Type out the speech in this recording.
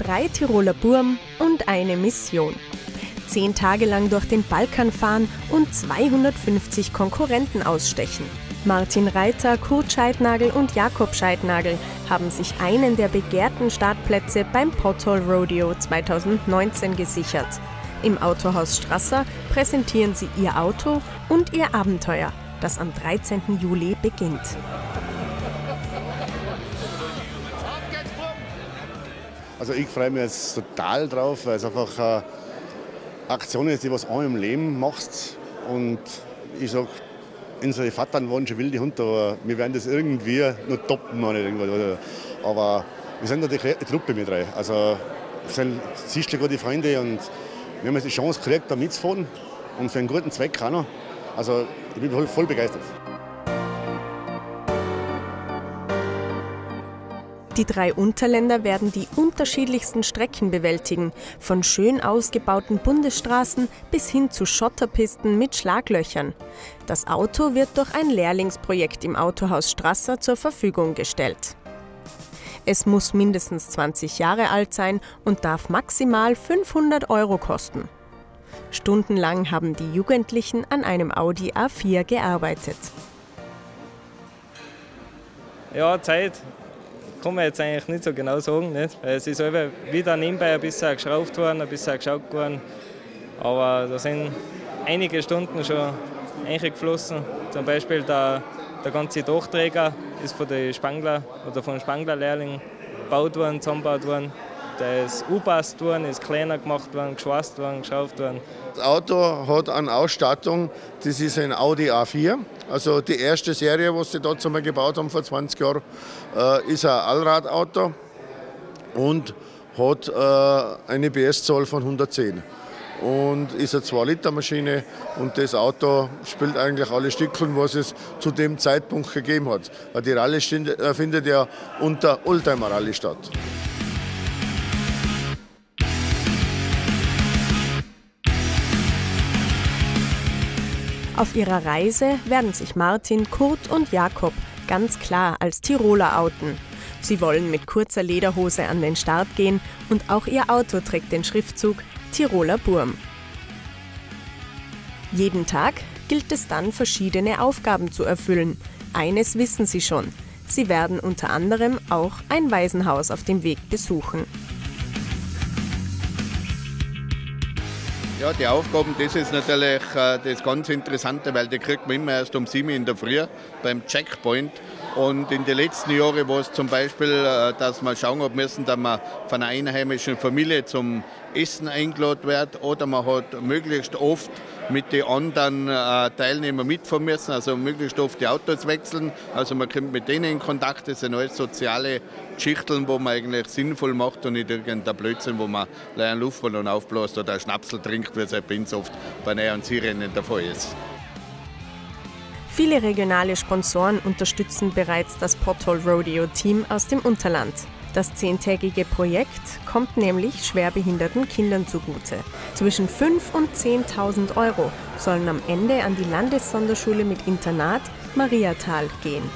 Drei Tiroler Buam und eine Mission. 10 Tage lang durch den Balkan fahren und 250 Konkurrenten ausstechen. Martin Reiter, Kurt Scheidnagel und Jakob Scheidnagel haben sich einen der begehrten Startplätze beim Pothole Rodeo 2019 gesichert. Im Autohaus Strasser präsentieren sie ihr Auto und ihr Abenteuer, das am 13. Juli beginnt. Also ich freue mich jetzt total drauf, weil es einfach eine Aktion ist, die was auch im Leben machst. Und ich sag, unsere Vater waren schon wilde Hunde, aber wir werden das irgendwie noch toppen. Aber wir sind natürlich eine Truppe mit drei. Also wir sind sicherlich gute Freunde und wir haben jetzt die Chance gekriegt, da mitzufahren und für einen guten Zweck auch noch. Also ich bin voll begeistert. Die drei Unterländer werden die unterschiedlichsten Strecken bewältigen, von schön ausgebauten Bundesstraßen bis hin zu Schotterpisten mit Schlaglöchern. Das Auto wird durch ein Lehrlingsprojekt im Autohaus Strasser zur Verfügung gestellt. Es muss mindestens 20 Jahre alt sein und darf maximal 500 € kosten. Stundenlang haben die Jugendlichen an einem Audi A4 gearbeitet. Ja, Zeit kann man jetzt eigentlich nicht so genau sagen, nicht? Weil es ist wieder nebenbei ein bisschen geschraubt worden, ein bisschen geschaut worden. Aber da sind einige Stunden schon eingeflossen. Zum Beispiel der ganze Dachträger ist von den Spangler oder von Spanglerlehrlingen gebaut worden, zusammengebaut worden. Der ist angepasst worden, ist kleiner gemacht worden, geschweißt worden, geschraubt worden. Das Auto hat eine Ausstattung, das ist ein Audi A4. Also die erste Serie, die sie dort einmal gebaut haben vor 20 Jahren, ist ein Allradauto und hat eine PS-Zahl von 110. Und ist eine 2-Liter-Maschine und das Auto spielt eigentlich alle Stückeln, was es zu dem Zeitpunkt gegeben hat. Weil die Rallye findet ja unter Oldtimer-Rallye statt. Auf ihrer Reise werden sich Martin, Kurt und Jakob ganz klar als Tiroler outen. Sie wollen mit kurzer Lederhose an den Start gehen und auch ihr Auto trägt den Schriftzug Tiroler Buam. Jeden Tag gilt es dann, verschiedene Aufgaben zu erfüllen. Eines wissen sie schon: Sie werden unter anderem auch ein Waisenhaus auf dem Weg besuchen. Ja, die Aufgaben, das ist natürlich das ganz Interessante, weil die kriegt man immer erst um 7 Uhr in der Früh beim Checkpoint. Und in den letzten Jahren war es zum Beispiel, dass wir schauen haben müssen, dass man von einer einheimischen Familie zum Essen eingeladen wird oder man hat möglichst oft mit den anderen Teilnehmern mitfahren müssen, also möglichst oft die Autos wechseln. Also man kommt mit denen in Kontakt, das sind alles soziale Geschichten, wo man eigentlich sinnvoll macht und nicht irgendein Blödsinn, wo man einen Luftballon aufbläst oder einen Schnapsel trinkt, wie es halt bei uns oft bei Näher- und Zielrennen der Fall ist. Viele regionale Sponsoren unterstützen bereits das Pothole Rodeo Team aus dem Unterland. Das 10-tägige Projekt kommt nämlich schwerbehinderten Kindern zugute. Zwischen 5.000 und 10.000 € sollen am Ende an die Landessonderschule mit Internat Mariatal gehen.